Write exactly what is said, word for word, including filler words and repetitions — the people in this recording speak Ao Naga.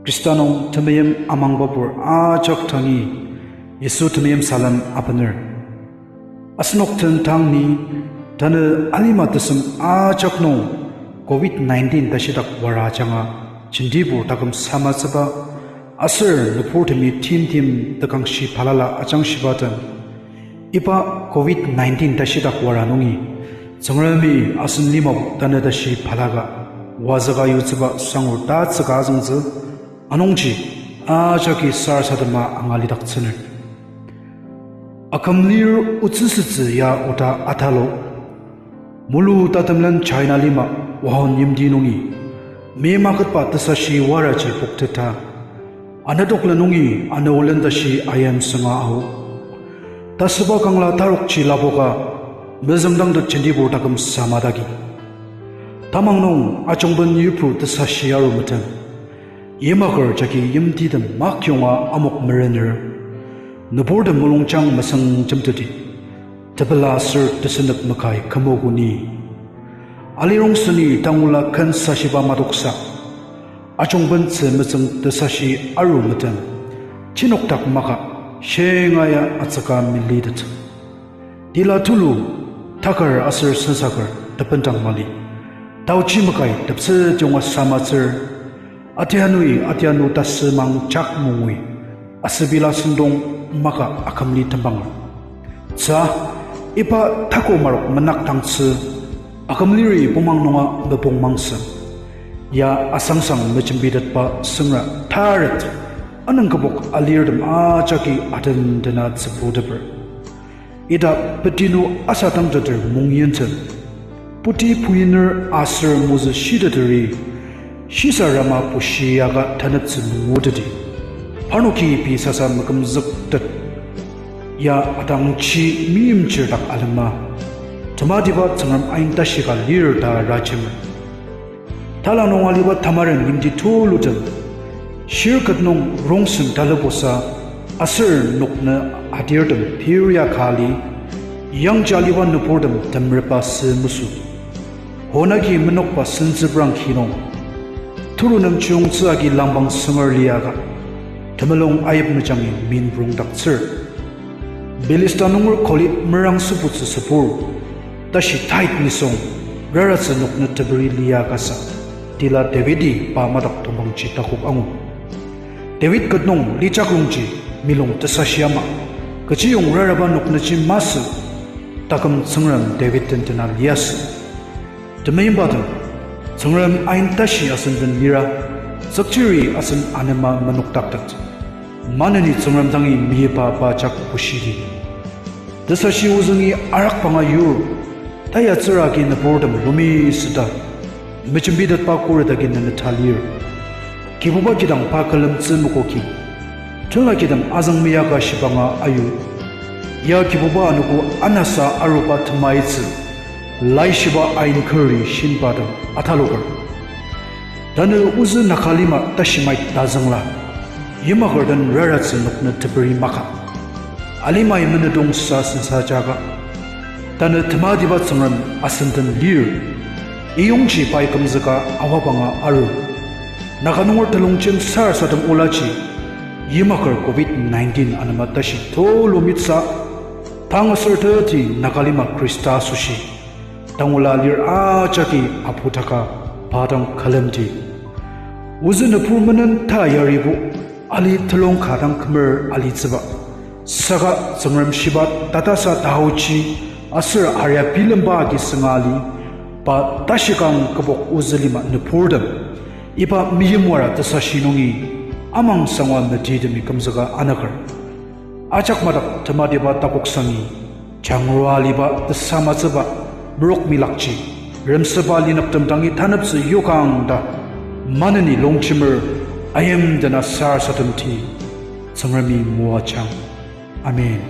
Khrista nung temeim amangbapur ajak dangi, Yisu temeim salem abener. Asenok den tang ni, tanü alima tesem ajak nung covid nineteen tashidak wara ajanga jentibur taküm samatsüba, aser nüburtemi timtem tekangshi balala ajangshiba den. Iba covid nineteen tashidak wara nungi, Tsüngremi asen lima tanü tashi balaka, wazüka yutsüba sangur tatsüka azüngtsü, anungji ajaki sarasadema angalidaktsüner. Akümlir otsüsütsü ya oda atalo, mulu tatemlen China lima Wuhan yimti nungi, meim aketba tesashi waraji pokteta, anadoklen nungi anolen tashi ayimsünga ao. Tasüba kangla tarokji lapoka, mezüngdangtet jentibur taküm samadagi. Tamang nung ajungben yipru tesashi aru metem. Yimaker jagi yimtitem makyonga amok merener. Nüburtem mulungjang mesüng jemteti, tepela aser tesünep makai kümogo ni. Alirong süni tangula ken sashiba madoksa, ajungben tzü metsüng tesashi aru metem, chinokdak maka, shingaia atsüka melitet. Tila tulu, takar aser sensaker tependang mali, taochi makai tepset yonga samatsür. Atianui atianu tasümang jak mongui, asübila sentong maka akümli tembanger. Tsü, iba tako marok menakdangtsü, akümliri bumang nunga mepongmangsa. Ya asangsang mejembitetba süngra taret, anüng kübok alirtem ajaki adendena tsübuteper. Ita petinu asadangteter mongyentem, puti puiner aser mozü shiteteri, shisa rama pushiyaka taneptsü monguteti. Parnoki pei sasa mekümzüktet. Ya atangji meimchir dak alema, tematiba Tsüngrem ain tashi ka lir ta rajemer. Tala nung aliba tamaren yimti tulutem, shirket nung rongsen talebosa aser noknü adirtem pir ya ka li, yangji aliba nüburtem temrepa sü mesü. Honaki menokba sentsüprang ki nung, tulu nem chiyongtsü agi langpang sünger liaka, temulung ayip mejangi min rongdaktsür. Philistia nunger kuli merang sübutsü sübur, tashi tait nisung, raratsü noknü teperi liakasa, tila Davidi pa madak tongpangji takok angu. David ket nung lijaklungji milung tesashi ama, kechiyong raraba noknüji masü, taküm Tsüngrem David den tena liasü. Temeimbatem, Tsüngrem ain tashi asen den lira, tsükchiri asen anema menokdaktet. Maneni Tsüngrem dangi meyipa pa jak bushidi. Tesashi ozüngi arakbanga yur, tayatsüra agi nüburtem lumi süta, mejembitetba khuret agi neneta lir. Kibuba kidang pa külemtsü mokoki, tenla kidang azüng meyaka shibanga ayu. Ya Kibuba anogo anasa aruba temaitsü, laishiba ain keri shinbatem ataloker. Tanü ozü Naga lima tashimai tazüngla, yimaker den raratsü noknü teperi maka. Alimai menüdong sa sensa jaka. Tanü tematiba Tsüngrem asen den lir, iyongji pai kümzüka awabanga aru. Naga nunger telongjem sarasadem olaji, yimaker covid nineteen anema tashi tulu mitsa, tang aser teti Naga lima Khrista asoshi tangula lir ajaki aputaka pa dang külemdi. Ozü nübur menen ta yaribo, ali telung ka dang kümer alitsüba. Saka Tsüngrem shiba tatasa taochi aser aria bilemba agi sünga ali, pa tashikang kübok ozü lima nüburtem, iba meyimwara tesashi nungi amang sangwa metitemi kümzüka anaker. Ajak madak tematiba takoksangi, jangrua aliba tesamatsüba merok milakji, remsüba linüktem dangi taneptsü yokang ta, maneni longjemer ayimdena sarasademdi, Tsüngremi moajang. Amen.